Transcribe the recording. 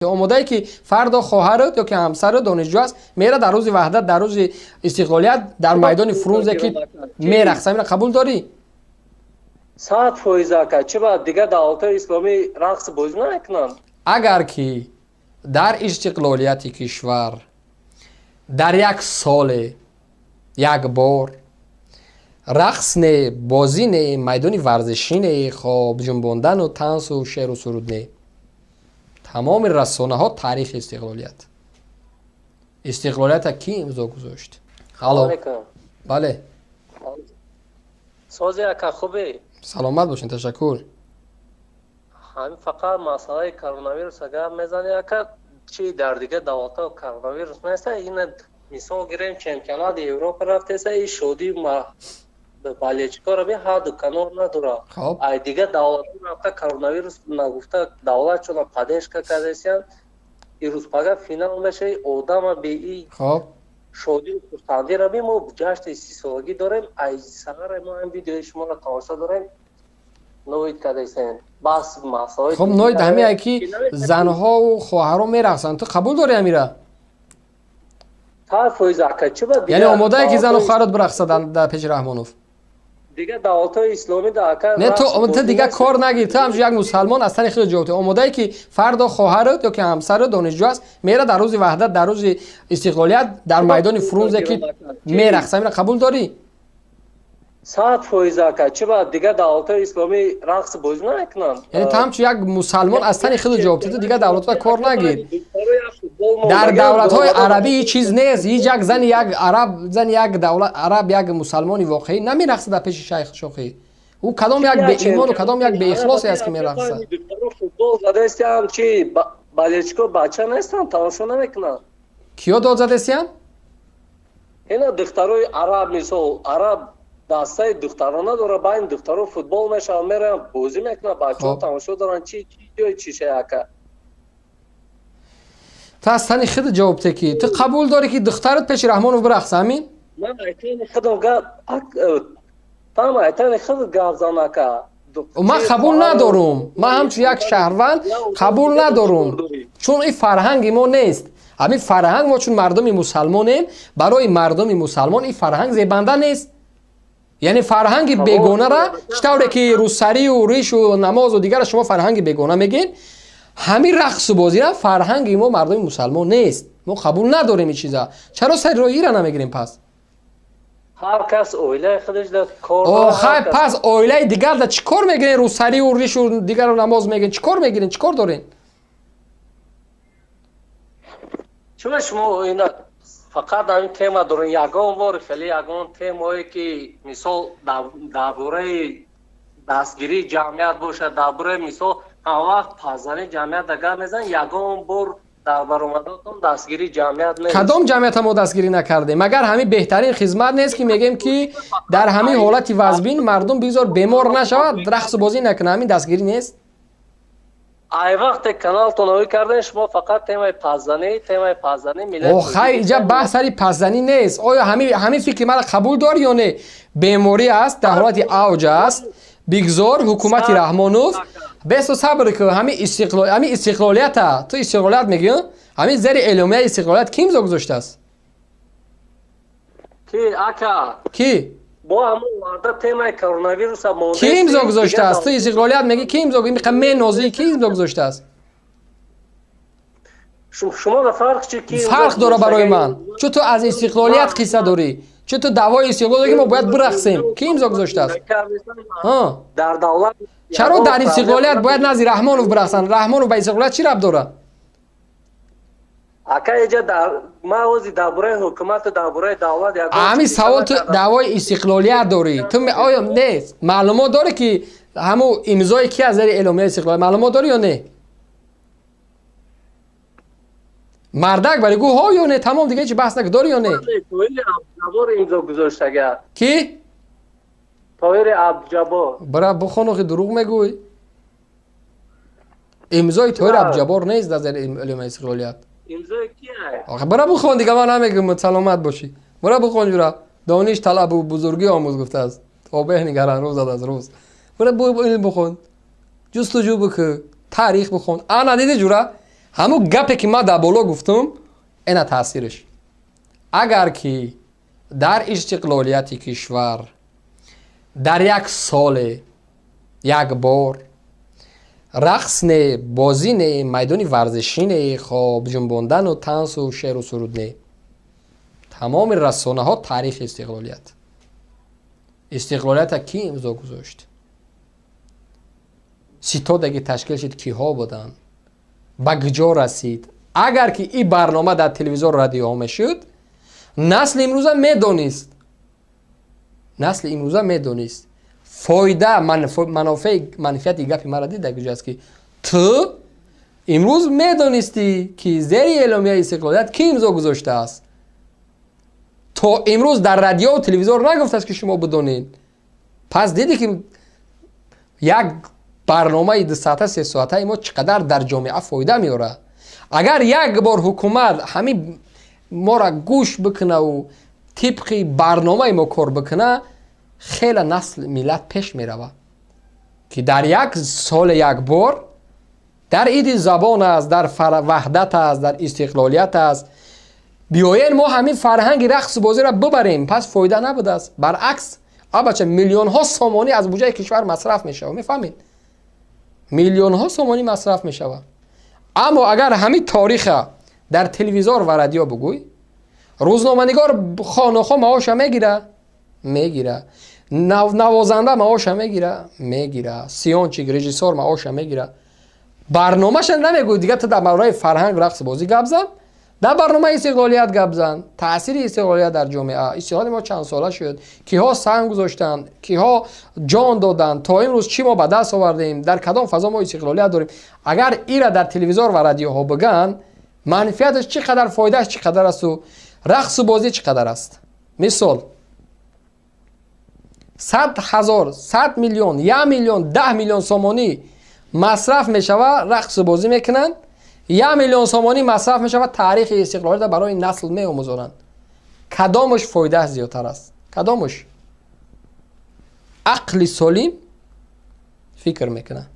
Омодае ки фардо хоҳарат ё ки ҳамсарат донишҷӯ аст, мера дар рӯзи Ваҳдат, дар рӯзи Истиқлолият дар майдони Фрунзе ки мерақса, ҳамина қабул дорӣ? 100%, ака. Чӣ ба дигар давлатҳои исломӣ рақс бозӣ намекунанд? Агар ки дар истиқлолияти кишвар дар як соле як бор рақс не, бозӣ не, майдони варзишӣ не, хоб ҷунбондану тансу шеъру суруд не, тамоми расонаҳо таърихи истиқлолият, истиқлолията кӣ имзо гузошт? Алло, бале. Сози, ака, хубе? Саломат бошед, ташаккур. Ҳамин фақат масъалаи коронавирус агар мезанӣ, ака, чи дар дигар давлатҳо коронавирус неста? Ина мисол гирем, чемпионати Европа рафтеса, и шодӣ болельщикоро би ҳаду канор надорад. Ай дигар давлатҳо рафта коронавирус нагуфта, давлатшона поддержка кардесиян. Ирӯз пага финал мешаи, одама беи шодию хурсандиро би. Мо ҷашни 30-солагӣ дорем, ай саҳара мо ҳам видеои шуморо тамошо дорем, ноид кардесен, бас масъалаи. Хоб, ноид ҳамие ки занҳову хоҳаро мерақсанд, ту қабул дорӣ ҳамира? 100%, ака, чӣ ба? Яъне омодае ки зану хоҳарот бирақсад дар пеши Раҳмонов? Дигар давлатҳои исломӣ да, ака. Не, ту дигар кор нагир, ту ҳамчун як мусалмон аз тани худ ҷавоб диҳ. Омодае ки фардо хоҳарат ё ки ҳамсарат донишҷӯ аст, мера дар рӯзи Ваҳдат, дар рӯзи Истиқлолият дар майдони Фрунзе ки мерақса, ҳамина қабул дорӣ? 100%, ака, чӣ ба дигар давлатҳои исломӣ рақс бозӣ намекунанд? Яъне ту ҳамчун як мусалмон аз тани худ ҷавоб диҳ, ту дигар давлатҳо кор нагир. Дар давлатҳои арабӣ ҳеҷ чиз нест. Ҳеҷ як зани як араб, зани як давлат араб, як мусалмони воқеӣ намерақса дар пеши шайх шохӣ. Ӯ кадом як беимону кадом як беихлосе аст, ки мерақса? Футбол задестиам, чи болельщико бача нестанд, тамошо намекунанд? Киё дод задестиям? Ина духтарои араб, мисол, араб дастаи духтарона дора, байни духтаро футбол мешавад, мераванд, бозӣ мекунанд, бачаҳо тамошо доранд. Чи ҷои чиша, ака? Ту аз тани худ ҷавоб те, ки ту қабул дорӣ, ки духтарат пеши Раҳмонов бирақса, ҳамин? Ман айтани худам гап там, айтани худ гап зан, ака. Ман қабул надорум, ман ҳамчун як шаҳрванд қабул надорум, чун ин фарҳанги мо нест. Ҳамин фарҳанг, мо чун мардуми мусалмонем, барои мардуми мусалмон ин фарҳанг зебанда нест. Яъне фарҳанги бегонара, чӣ тавре ки рӯсарию ришу намозу дигара шумо фарҳанги бегона мегӯед, ҳамин рақсу бозира фарҳанги мо, мардуми мусалмон, нест. Мо қабул надорем ин чиза. Чаро сари роҳира намегирем пас? Ҳар кас оилаи худаш да кор. Охай, пас оилаи дигар да чӣ кор мегирен? Рӯсарию ришу дигару намоз мегирен, чӣ кор мегирен, чӣ кор дорен? Чума шумо ина фақат ҳамин тема дорен? Ягон бор хеле ягон темое ки мисол дар бораи дастгирии ҷамъият бошад, дар бораи мисол ҳамвақт пазани ҷамъият да гап мезан, ягон бор дар баромадотон дастгирии ҷамъият нест. Кадом ҷамъията мо дастгирӣ накардем? Магар ҳамин беҳтарин хизмат нест, ки мегӯем, ки дар ҳамин ҳолати вазбин мардум бигзор бемор нашавад, рақсу бозӣ накунад? Ҳамин дастгирӣ нест? Ай вақте каналтон оӣ кардем, шумо фақат темаи паззанӣ, темаи паззанӣ, миллат. Охай, иҷа баҳс сари паззанӣ нест. Оё ҳамин фикри маро қабул дорӣ ё не? Беморӣ аст, дар ҳолати авҷ аст, бигзор ҳукумати Раҳмонов бесу сабр ку. Ҳамин истиқлолията, ту истиқлолият мегӯӣ, ҳамин зери эъломияи истиқлолият кӣ имзо гузоштааст? Ки, ака? Кӣ? Бо ҳамон варда темаи коронавируса монда. Кӣ имзо гузоштааст? Ту истиқлолият мегӣ, кӣ имзо меқа менозӣ, кӣ имзо гузоштааст? Шумо да фарқ чи ки? Фарқ дора барои ман, чун ту аз истиқлолият қисса дорӣ, чун ту даъвои истиқлол дорӣ, ки мо бояд бирақсем. Кӣ имзо гузоштааст? Дар давлат. Чаро дар истиқлолият бояд назди Раҳмонов бирақсанд? Раҳмонов ба истиқлолият чӣ рабт дорад? Ака, иҷа дар ман ози дар бораи ҳукумату дар бораи давлат. Ҳамин савол, ту даъвои истиқлолият дорӣ, ту оё не маълумот дорӣ, ки ҳамун имзои ки аз зери эъломияи истиқлолият, маълумот дорӣ ё не? Мардак, бари гӯ ҳо ё не, тамом, дига ҳеҷ баҳс нак, дорӣ ё не? Имзо гузоштага. Ки? Тоҳири Абдуҷаббор. Бара бихон, охи дурӯғ мегӯй. Имзои Тоҳир Абдуҷаббор нест дар зери эъломияи истиқлолият. Имзои кия? Охи бара бихон, дига ман намегӯм, саломат бошӣ. Бара бихон, ҷура, дониш талабу бузургӣ омӯз гуфтааст, то беҳ нигаран рӯз аз рӯз. Бара илм бихон, ҷустуҷӯ бикӯ, таърих бихон. Ана диди, ҷура, Ҳамун гапе, ки ман дар боло гуфтум, ина таъсираш. Агар ки дар истиқлолияти кишвар дар як соле як бор рақс не, бозӣ не, майдони варзишӣ не, хоб ҷунбондану тансу шеъру суруд не, тамоми расонаҳо таърихи истиқлолият, истиқлолията кӣ имзо гузошт, ситоде ки ташкил шуд, киҳо буданд, ба куҷо расид, агар ки ин барнома дар телевизор, радиоҳо мешуд, насли имрӯза медонист, насли имрӯза медонист. Фоида, манофеи, манфиати гапи мара дида куҷоаст, ки ту имрӯз медонистӣ, ки зери эъломияи истиқлолият кӣ имзо гузоштааст. То имрӯз дар радиову телевизор нагуфтааст, ки шумо бидонед. Пас дидӣ, ки як барномаи 2 соата, 3 соатаи мо чӣ қадар дар ҷомеа фоида меорад. Агар як бор ҳукумат ҳамин мора гӯш бикунаву тибқи барномаи мо кор бикуна, хеле насл, миллат пеш меравад, ки дар як соле як бор, дар иди забон аст, дар ваҳдат аст, дар истиқлолият аст, биёен мо ҳамин фарҳанги рақсу бозиро бибарем. Пас фоида набудааст, баръакс, абача, миллионҳо сомонӣ аз буҷаи кишвар масраф мешавад. Мефаҳмед, миллионҳо сомонӣ масраф мешавад. Аммо агар ҳамин тариха дар телевизор ва радио бугӯй, рӯзноманигор хонохо маоша мегира, мегира, навозанда маоша мегира, мегира, съёмщик, режиссёр маоша мегира, барномаша намегӯй. Дига ту дар бораи фарҳанг, рақс, бозӣ гап зан, дар барномаи истиқлолият гап зан, таъсири истиқлолият дар ҷомеа, истиқлоли мо чанд сола шуд, киҳо санг гузоштанд, киҳо ҷон доданд, то имрӯз чӣ мо ба даст овардем, дар кадом фазо мо истиқлолият дорем. Агар ира дар телевизор ва радиоҳо бигӯянд, манфиаташ чӣ қадар, фоидааш чӣ қадар асту рақсу бозӣ чӣ қадар аст. Мисол, 100 000, 100 миллион, 1 миллион, 10 миллион сомонӣ масраф мешавад, рақсу бозӣ мекунанд, 1 миллион сомонӣ масраф мешавад, таърихи истиқлолиятро барои насл меомӯзонанд. Кадомаш фоидааш зиёдтар аст? Кадомаш? Ақли солим фикр мекунад.